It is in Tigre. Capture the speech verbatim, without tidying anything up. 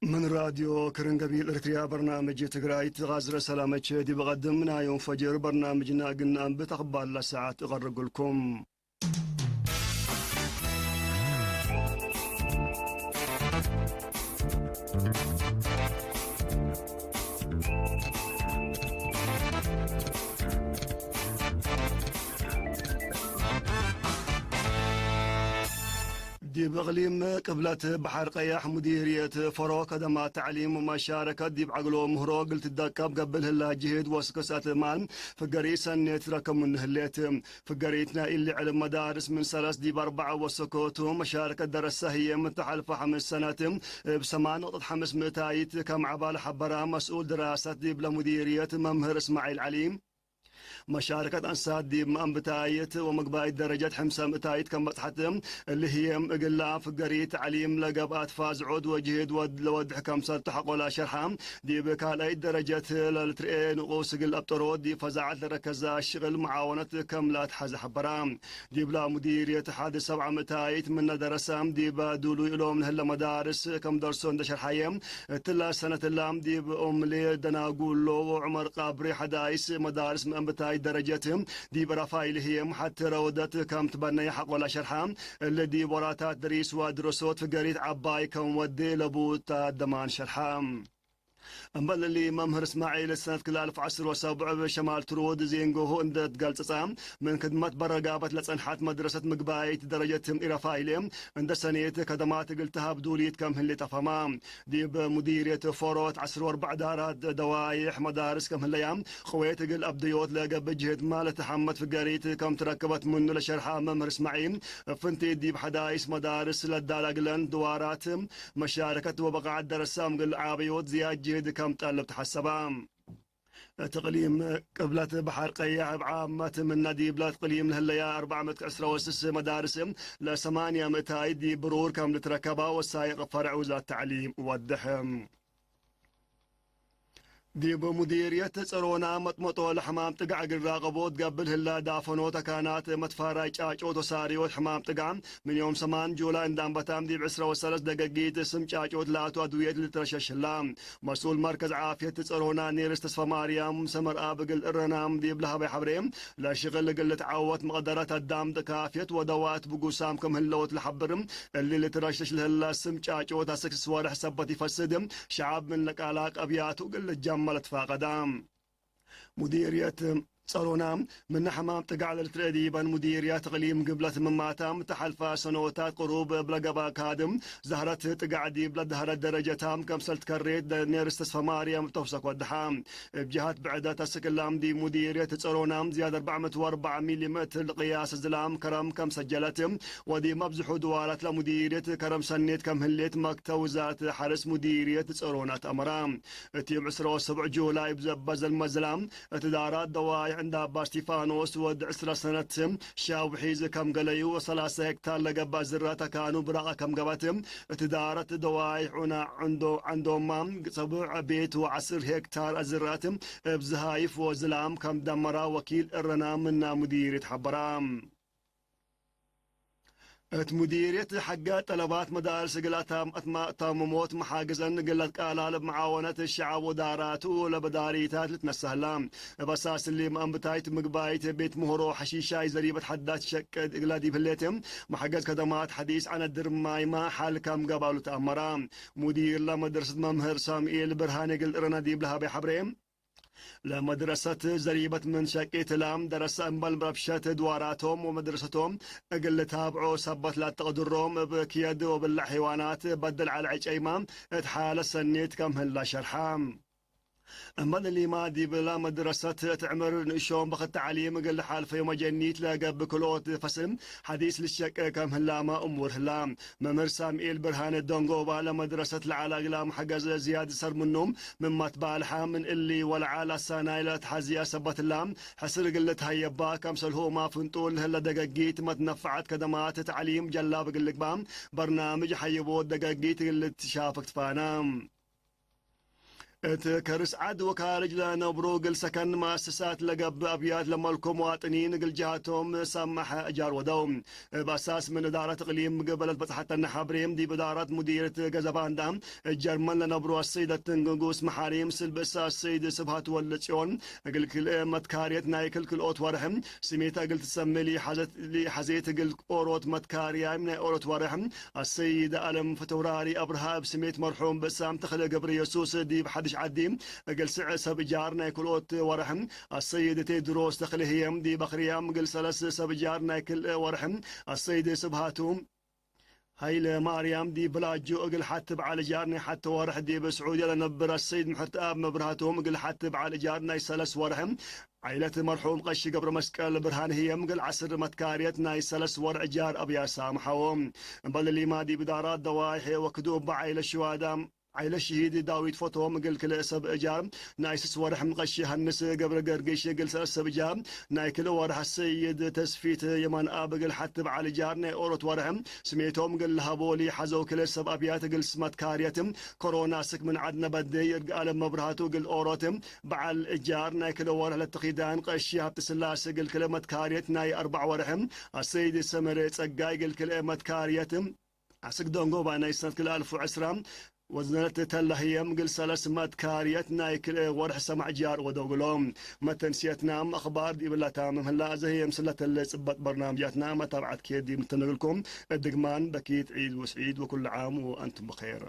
ምን ራድዮ ክርን ገቢል ኤርትርያ በርናምጅ ትግራይት ጋዝረ ሰላመቼ ዲብ ቀድም ናይ ዮም ፈጅር በርናምጅና እግል ነአንብት አክባር ለሰዓት እቀርግልኩም። ዲብ እቅሊም ቅብለት በሐር ቀያሕ ሙዲርየት ፈሮ ከደማት ተዕሊም ወመሻረከት ዲብ ዐግሎ ምህሮ እግል ትደቀብ ገብእ ለህላ ጅህድ ወስክሰት ማል ፍገሪት ሰኔት ትረከብ ምኑ ህሌት። ፍገሪት ናይ እሊ ዕልም መዳርስ ምን ሰለስ ዲብ አርበዕ ወሰኮቱ መሻረከት ደረሰ ህዬ ምን ተሐልፈ ሐምስ ሰነት እብ ሰማን ነቅጠት ሐምስ ምእታይት ከም ዐባል ሐበራ መስኡል ድራሰት ዲብለ ሙዲርየት መምህር እስማዒል ዐሊ። መሻረከት አንሳት ዲብ መአንብታይት ወመግባይት ደረጀት ሕምሰ ምእታይት ከም በጽሐት፣ እሊ ህዬም እግላ ፍገሪት ተዕሊም ለገብአት ፋዝዖት ወጅህድ ወድ-፣ ለወድሕ ከምሰል ተሐቆላ ሸርሐ፣ ዲብ ካልአይት ደረጀት ለልትርኤ ንቁስ እግል አብጠሮት ዲብ ፈዛዐት ለረከዘ ሽቅል መዓወነት ከም ለአትሐዘ ሐበራ። ዲብላ ሙዲርየት ሐድ ሰብዓ ምእታይት ምነ ደረሰ ዲብ ዱሉይ እሎም ለህለ መዳርስ ከም ደርሶ እንደ ሸርሐየ፣ እትላ ሰነት እላም ዲብ ኦምሌ ደናጉሎ ወዑመር ቃብሬ ሐዳይስ መዳርስ መአንብታይ ደረጀት ዲብ ራፋይል ህዬም ሐቴ ረውደት ከም ትበነየ ሐቆላ ሸርሐ፣ እሊ ዲብ ወራታት ድሪስ ወድረሶት ፍገሪት ዐባይ ከም ወዴ ለቡ ተደማን ሸርሐ። እምበል እሊ፣ መምህር እስማዒል ሰነት ክልኤ አልፍ ወዐስር ወሰብዕ እብ ሸማል ትሩድ ዜንጎሆ እንደ ትገልጸጸ፣ ምን ክድመት በረጋበት ለጸንሐት መድረሰት ምግባይት ደረጀት ትም ኢረፋይሌ እንደ ሰኔት ከደማት እግል ተሀብ ዱሊት ከም ህሌት አፍሀማ። ዲብ ሙዲርየት ፎሮት ዐስር ወአርበዕ ዳራት ደዋይሕ መዳርስ ከም ህለያ፣ ቅዌት እግል አብደዮት ለገብእ ጅህድ ማል ለተሐመት ፍገሪት ከም ትረክበት ምኑ ለሸርሐ መምህር እስማዒል፣ እብ ፍንቲት ዲብ ሐዳይስ መዳርስ ለዳላግለን ድዋራት መሻረከት ወበቃዐት ደረሳም እግል ዓበዮት ዝያድ ጅህድ ከም ጠልብ ተሐሰባ። እት እቅሊም ቅብለት በሐር ቀያሕ እብ ዓመት ምነ ዲብለ እቅሊም ለህለያ አርበዕ ምእት ዕስረ ወስስ መዳርስ ለሰማንያ ምእታይት ዲብ ብሩር ከም ልትረከባ ወሳይቅ ፈርዕ ውዛት ተዕሊም ወድሐ። ዲብ ሙዲርየት ጸሮና መጥመጦ ለሕማም ጥጋዕ እግል ራቀቦት ገብእ ለህላ ዳፈኖት አካናት መትፋራይ ጫጮት ወሳርዮት ሕማም ጥጋዕ ምን ዮም ሰማን ጁላይ እንደ አንበታም ዲብ ዕስረ ወሰለስ ደገጊት ስም ጫጮት ላቱ አድውየት ልትረሸሽ ህላ። መስኡል መርከዝ ዓፍየት ጸሮና ኔርስ ተስፋማርያም ሰመርአብ እግል እረናም ዲብ ለሀበይ ሐብሬ፣ ለሽቅል እግል ልትዓወት መቅደረት አዳም ካፍየት ወደዋት ብጉሳም ክም ህለወት ለሐብር፣ እሊ ልትረሸሽ ለህላ ስም ጫጮት አስክ ስዋርሕ ሰበት ኢፈስድ፣ ሸዐብ ምን ለቃላ ቀብያቱ እግል ልትጀመ ለትፋቀዳ። ሙዲርየት ጸሮና፣ ምነ ሕማም ጥጋዕ ለልትረኤ ዲበን ሙዲርየት እቅሊም ግብለት ምማታም፣ ተሐልፈ ሰኖታት ቅሩብ እብ ለገብአ ካድም፣ ዘህረት ጥጋዕ ዲብ ለደህረት ደረጀታም ከምሰል ትከሬት ኔርስ ተስፈማርያም እብ ተውሰክ ወደሐ። እብ ጀሀት ብዕደት አስክ እላም ዲብ ሙዲርየት ጸሮና፣ ዝያድ አርበዕ ምእት ወአርበዕ ሚሊ ሜትር ልቅያስ ዝላም ከረም ከም ሰጀለት፣ ወዲብ መብዝሑ ድዋራት ለሙዲርየት ከረም ሰኔት ከም ህሌት መክተብ ውዛረት ሐርስ ሙዲርየት ጸሮና ተአመራ። እት ዮም ዕስረ ወሰብዕ ጁላይ እብ ዘበ ዘልመ ዝላም፣ እት ዳራት ደዋይሕ እንዳ አባ እስቲፋኖስ ወድ ዕስረ ሰነት ሻውሒዝ ከም ገለዩ ወሰላሰ ሄክታር ለገብአ ዝራት አካኑ ብራቀ ከም ገብአት፣ እት ዳረት ደዋይሕ ዑና ዐንዶ-፣ ዐንዶማ ሰቡዕ ቤት ወዐስር ሄክታር ዝራት እብ ዝሃይፍ ወዝላም ከም ደመራ ወኪል እረና ምና ሙዲርየት ሐበራ። እት ሙዲርየት ሐገ ጠለባት መዳርስ እግል አታም-፣ አትማ-፣ አታምሞት መሓግዘን እግል ለትቃላል እብ መዓወነት ሸዐብ ወዳራቱ ለበዳሪታት ልትነሰህ ህላ። እብ አሳስ እሊ፣ መአንብታይት ምግባይት ቤት ምህሮ ሐሺሻይ ዘሪበት ሐዳት ሸቅድ እግላ ዲብ ህሌት፣ መሐገዝ ከደማት ሐዲስ ዐነድር ማይማ ሐል ከም ገባሉ ተአመራ። ሙዲር ለመድረሰት መምህር ሳምኤል ብርሃኔ እግል እረና ዲብ ለሀበ ሐብሬ፣ ለመድረሰት ዘሪበት ምን ሸቂት እላም ደረሰ እምበል ረብሸት ድዋራቶም ወመድረሰቶም እግል ልታብዖ ሰበት ለአተቅድሮም እብ ክየድ ወብላዕ ሐይዋናት በድል ዐለ ዕጨይማ እት ሓለት ሰኔት ከም ህላ ሸርሐ። እምበል እሊማ ዲብላ መድረሰት እት ዕምር ንእሾም በክት ተዕሊም እግል ለሓልፈዩ መጀኒት ለገብእ ክልኦት ፈስል ሐዲስ ልሸቄ ከም ህላመ እሙር ህላ። መምህር ሳምኤል ብርሃነ ደንጎባ ለመድረሰት ለዐለ እግላም ሐገዘ ዝያድ ሰር ምኑ ምማት ባልሐ፣ ምን እሊ ወለዐል አሳናይ ለአትሐዝያ ሰበት እላ፣ ሕስር እግል ልትሀየባ፣ ከምሰልሁማ ፍንጡል ለህለ ደገጊት መትነፈዐት ከደማት ተዕሊም ጀላብ እግል ልግባእ በርናምጅ ሐይቦት ደገጊት እግል ልትሻፍክ ትፋና። እት ከርስ ዐድ ወካርጅ ለነብሩ እግል ሰከን መአሰሳት ለገብእ አብያት ለመልኮ መዋጥኒን እግል ጀሃቶም ሳማሐ እጃር ወደው። እብ አሳስ ምን እዳረት እቅሊም ገበለት በጽሐተነ ሐብሬም ዲብ እዳረት ሙዲርየት ገዘባንዳ ጀርመን ለነብሩ አሰይድ አትንግጉስ መሓሪ ምስል ብእሰ አሰይድ ስብሃት ወልደጽዮን እግል ክልኤ መትካርየት ናይ ክልኦት ወርሕ ስሜተ እግል ትሰሜ ለኢሐዘት፣ ለኢሐዜት እግል ኦሮት መትካርያም ናይ ኦሮት ወርሕ አሰይድ አለም ፊተውራሪ አብርሃ እብ ስሜት መርሑም ብእሳም ተኽለ ገብረየሱስ ዲብ ሐድሽ ዐዲ እግል ስዕ ሰብ እጃር ናይ ክልኦት ወርሕ አሰይድ ቴድሮስ ተኽለ ህዬም ዲብ አክርያም እግል ሰለስ ሰብ እጃር ናይ ክልኤ ወርሕ አሰይድ ስብሃቱ ሀይለ ማርያም ዲብ ብላጆ እግል ሐቲ በዐል እጃር ናይ ሐቲ ወርሕ ዲብ ስዑድየ ለነብር አሰይድ ምሕርትአብ መብርሃቶም እግል ሐቲ በዐል እጃር ናይ ሰለስ ወርሕ ዓይለት መርሑም ቀሺ ገብረ መስቀል ብርሃን ህዬም እግል ዐስር መትካርየት ናይ ሰለስ ወርሕ እጃር አብያት ሳምሐዎ። እምበል ሊማ ዲብ እዳራት ደዋይሕ ወክዱ እበ ዓይለ ሽዋዳ ዓይለ ሽሂድ ዳዊት ፎቶም እግል ክልኤ ሰብ እጃር ናይ ስስ ወርሕ፣ ቀሺ ሀንስ ገብረ ገርግሽ እግል ሰለስ ሰብ እጃር ናይ ክልኤ ወርሕ፣ ሰይድ ተስፊት የማንኣብ እግል ሐቲ በዐል እጃር ናይ ኦሮት ወርሕ ስሜቶም እግል ለሀቦ ለኢሐዘው ክልኤ ሰብ አብያት እግል መትካርየት ኮሮና ስክ ምን ዐድ ነበደ ይርግአለም መብርሃቱ እግል ኦሮት በዐል እጃር ናይ ክልኤ ወርሕ ለትኪዳን ቀሺ ሀብተስላሴ እግል ክልኤ መትካርየት ናይ አርበዕ ወርሕ፣ አሰይድ ሰመረ ጸጋይ እግል ክልኤ መትካርየት አስክ ደንጎባ ናይ ሰነት ክልኤ አልፍ ወዕስራ ወዝነት ተለህየም እግል ሰለስ መትካርየት ናይ ክልኤ ወርሕ ሰማዕ ጃር ወደው እግሎም። መተንስየትና አክባር ዲብ ለታምም ህላ፣ አዘ ህዬ ምስለ ተለ ጽበጥ በርናምጃትና መታብዐት ኬድ ዲብ ንተነግልኩም። እድግማን በኪት ዒድ ወስዒድ ወኩሉ ዓም ወአንቱም ብኼር።